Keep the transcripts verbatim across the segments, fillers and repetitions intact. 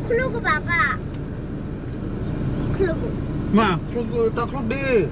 Khulugo baba. Khulugo. Ma, khulugo, ta khuluk di.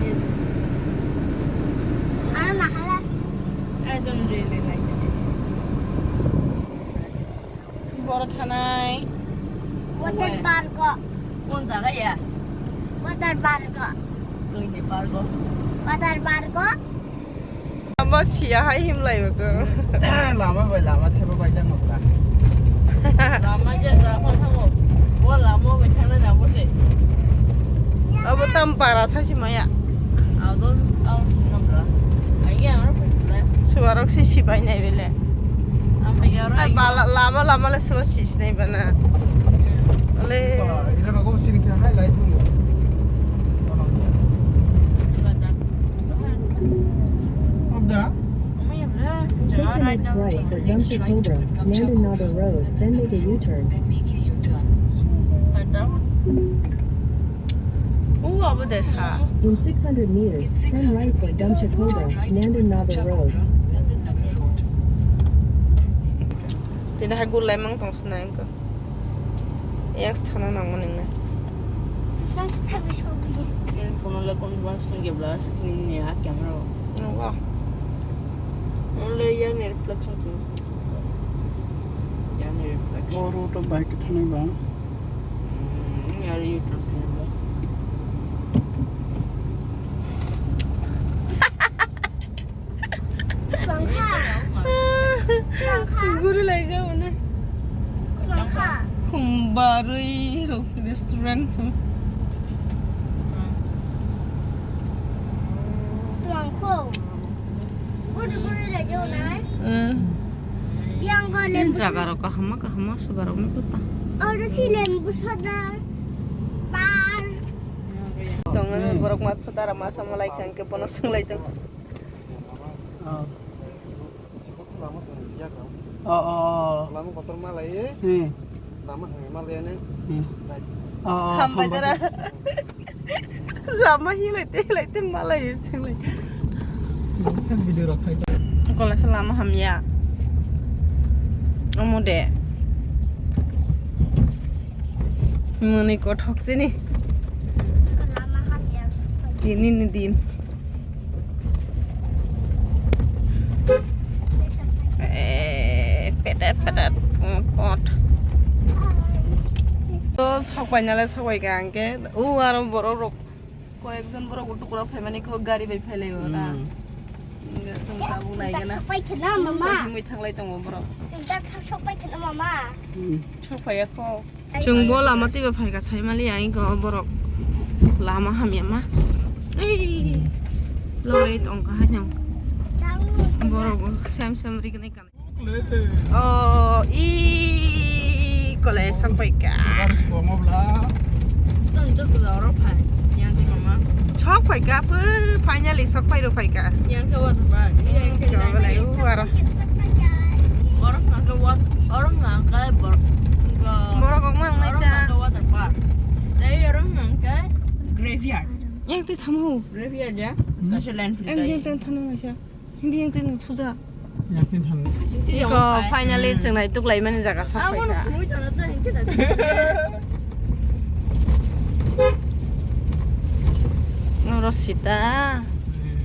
Yes. Ano nahala. I don't really like this. Boro thanai. Water park o. Kun jaga ya? Water park o. Twi ni park o. Water park o. Lama siya hai himlai o chwng. Lama bai lama thaiba bai jang nokla. Lama je ja kho thango. Bo lama bai thangna na bo se. Abo tam para sa si maya. Adon, adon sinamra. Ai ya, aro pula. Suarok si sibai nai bele. Am ya, aro. Ai, bala, lama, lama le suwa si sinai bana. Ole. Ina rogo sini kya hai light mo. Abda. Take the next right at Dam Chakobra, Nandanagar Road, then make a U-turn. Hai ta. U abo de sa. In six hundred meters, turn right for Dam Chakobra, Nandanagar Road. Tini hai gulai mang tong sina engko. Yang sana nang maning na. Yang thabi sobi. Ini phone le kon bas kon ke blas screen ni a camera. Wah. Only yang ni reflection sini. Yang ni reflection. Oro to bike thani ba. Hmm, ini ada YouTube channel. Guri lai jao na. Khumbarui rok restaurant. Tuangkho. Guri guri lai jao na. Eh. Yang ko le. Ini jaga rok kaham kaham subarok ni kota. Oro si lembu soda. Par. Tongo borok masa dara masa malai kangke bono swng lai tong. Oh. Oh, oh, oh. Lama kotor malai. Hmm. Lama hwnwi malai ne. Hmm. Oh, oh, hambai dara. Lama hilai te hilai te malai singlai. Video rok khai. Kola sa lama hamya. Omo de. Muni kothok sini. Lama hamya. Tini ni din. Eh, pedet, pedet, pot, pot. To sok paina le sok pai ka angke. U aro borok rok, koyek jon borok utuk rok phaimani ko gari bai phailai o ta. Hmm. Chwng tabuk nai gana. Sok pai khna mama. Himui thanglai tongo borok. Chwng ta sok pai khna mama. Hmm. Sok pai ya kho. Chwng bo lama twibo phaikha saimali ya, iko borok lama hamya ma. Ei, lorry tongkha haino. Borok sem sem rignai kanai. Oh, i kole sok paikha. Sok paikha, finally sok pairo paikha. Yang ke water park. Iya, yang ke water park. Oro nang ke wat-, oro nang ke bor-, ke, borok kok mang nai oro ta. Nang ke water park. Tei oro nang ke graveyard. Yang ti thamu. Graveyard ya. Hmm. Kaisa landfill yang tai. Yang ti thamu nasa. Hindi yang ti suja. Yang ti thamu. Iko finally chwng nai tuklai mani jaga sok paikha. Oro sita. Hmm.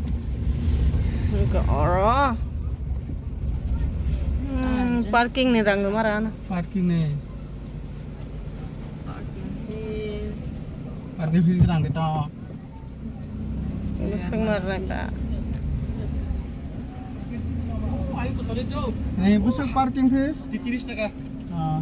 Hwnkhe oro, hmm, parking ni rang rwma rana. Parking ni. Parking fees. Parking fees rang de to. Ini sengmar rang da. Ni busuk parking fees? Titiris taka. Ah.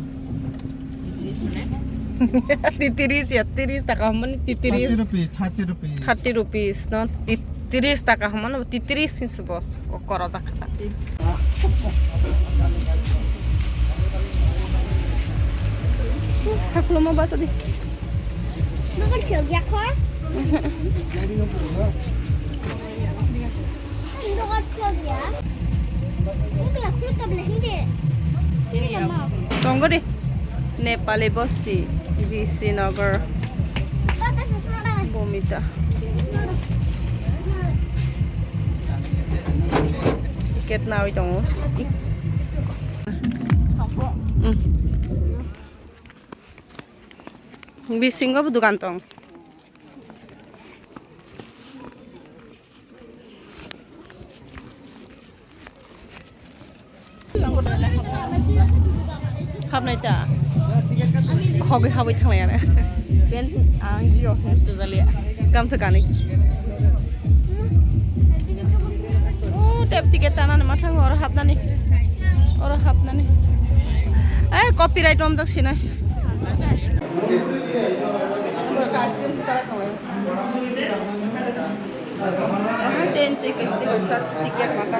Titiris ya, tiris taka mani titiris. Thirty rupees, thirty rupees. Thirty rupees, no? Ti-, tiris taka hwnmano, titiris hinwi se bo korojak kha. Sakluma basa di. Bukan kyo gya kho? Tongo di Nepali bosti, B C Nagar, Bomita. Ticket nawi tongo. Thangkho. Hmm. Bisingo bo dukan tong. Habnai ta. Khogwi habwi thanglai ano. Pants ang di rok hamsa jali. Gamsa kanwi. O tep ticket tanani ma thango oro habnani. Oro habnani. Eh, copyright romjak sinai. Ice cream sara tongo. Aha, ten te kisti kaisa ticket mata.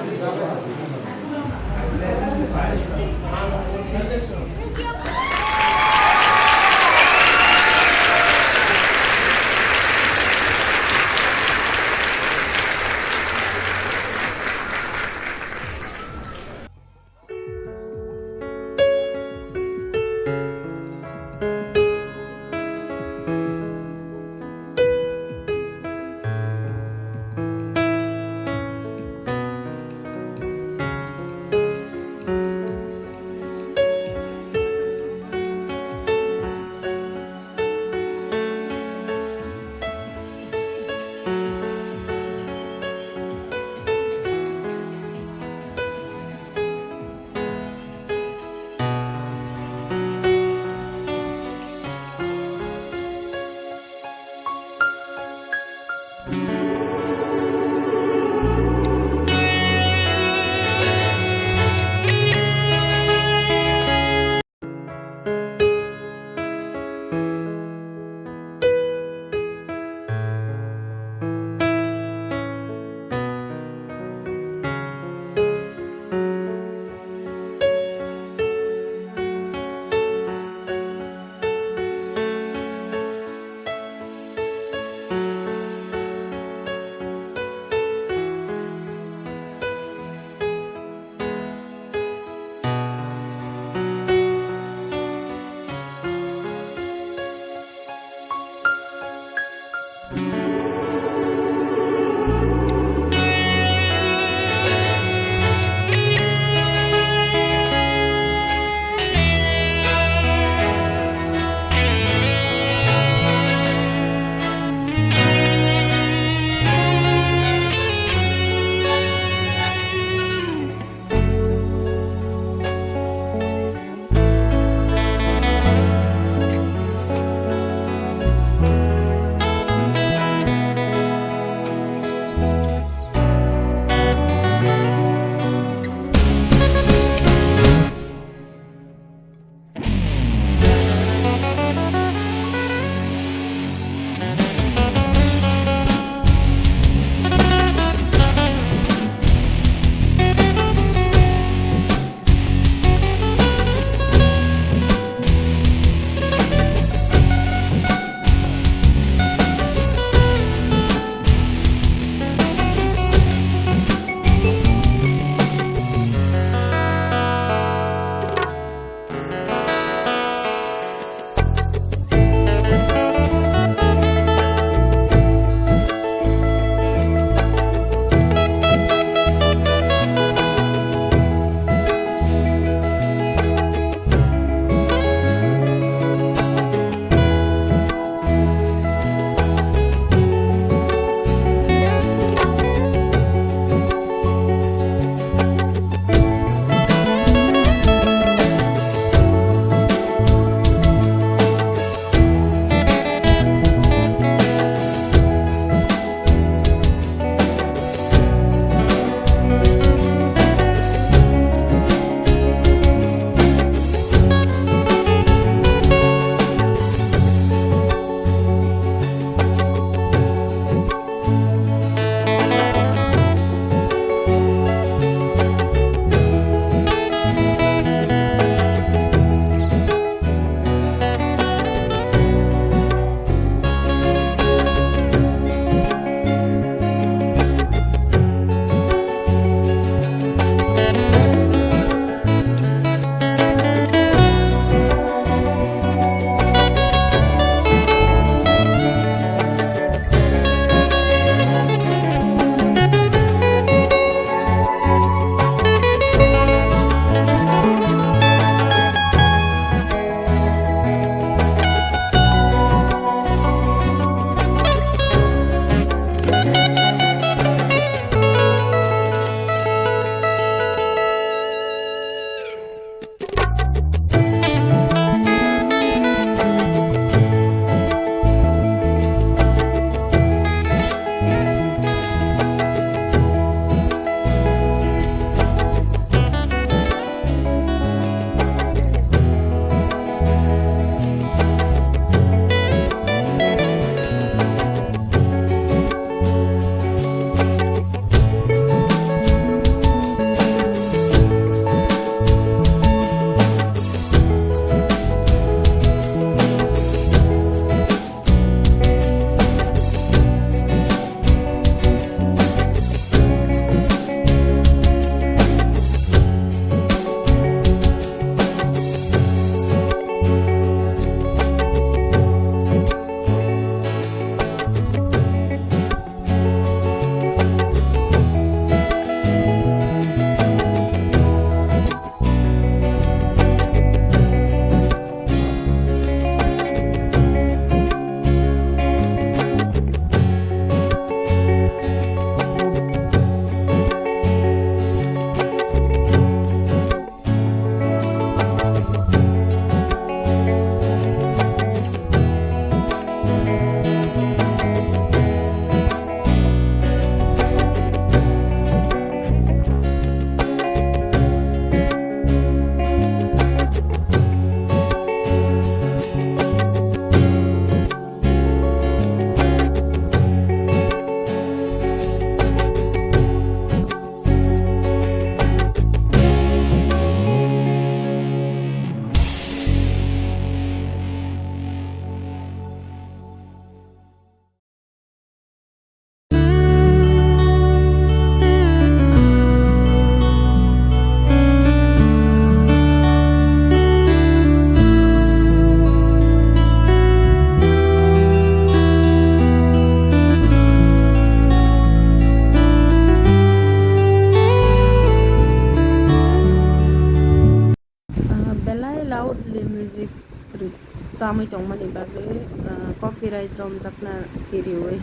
Amwi tongmani bagwi, ah, copyright romjakna kiriwi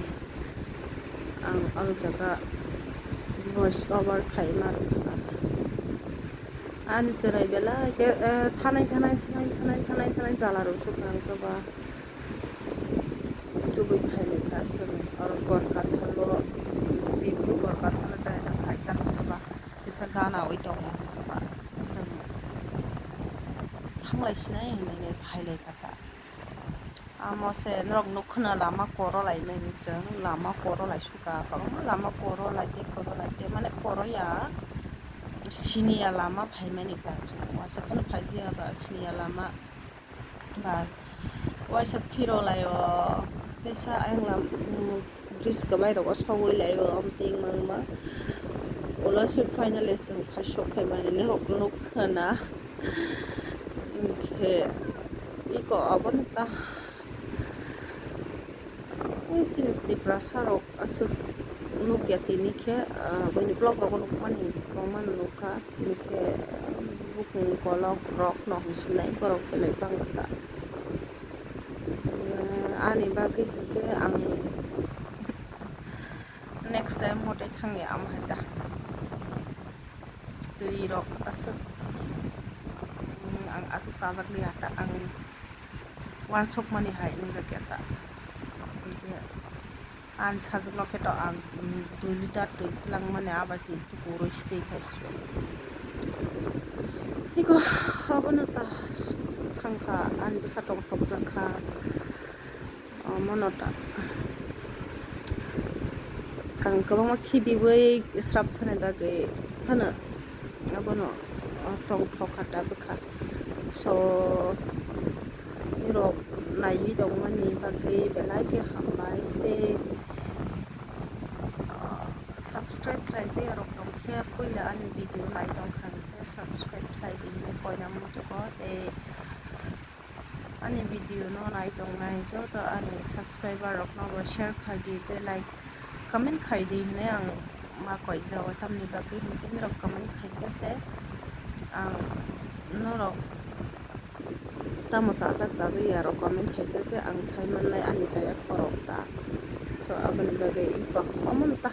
ang oro jaga voice over khaima rwkha. Ani chwrai belai khe, eh, thanai, thanai, thanai, thanai, thanai, thanai jala rw sukha ang khe ba. Tubui phailaikha chwng oro Borkathalo, Dibru Borkathalo beraina phaijak khe ba kisa gana oi tongo khe ba chwng thanglai sinai hinwi phailaikha ta. Amo se norok nukha na lama koro lai mani chwng, lama koro lai sukha, kwbangma lama koro lai tei koro lai tei mane koro ya siniya lama phaimani ta chwng, uaisa phano phaijakya ba siniya lama ba uaisa phiro lai o teisa ayang lam, mm, bridge kwbai rogo sogwi lai o omtwi mangma ulo se finally chwng phai sok phaimani norok nukha na. Hinkhe iko abono ta, ui, chini Tiprasa rok aswk nukya tini khe, ah, buini vlog rogo nukmani, kwbangma nukha, hinkhe bukung kolok rok no hinsinai borok belai bangkha. Ani bagwi hinkhe ang next time mote thangya ama hai ta. Twi rok aswk, mm, ang aswk chajak liya ta, ang uansukmani hai wngjakya ta. Hinkhe ani sajwk no khe to ang, mm, dui litar twi twlangmani, abai twi tukurwi stwi khai sio. Iko abono ta thangkha, ani bwsa tongthokjak kha. Omono ta ang kwbangma khibiwi srap sani bagwi phano abono tongthok kha ta bwkha. So, norok naiwi tongmani bagwi belai khe hambai tei, ah, subscribe khlaijak rok tongkhe puila ani video nai tongkha hinkhe subscribe khlai di hinwi koina muchugo tei ani video no nai tongnai joto ani subscriber rok no bo share khai di tei like, comment khai di hinwi ang ma koi jao, tamni bagwi hinkhe norok comment khai khe se ang norok tamo chajak chajak ya rok comment khai khe se ang sai mannai ani chaya khorok ta. So aboni bagwi iko omono ta.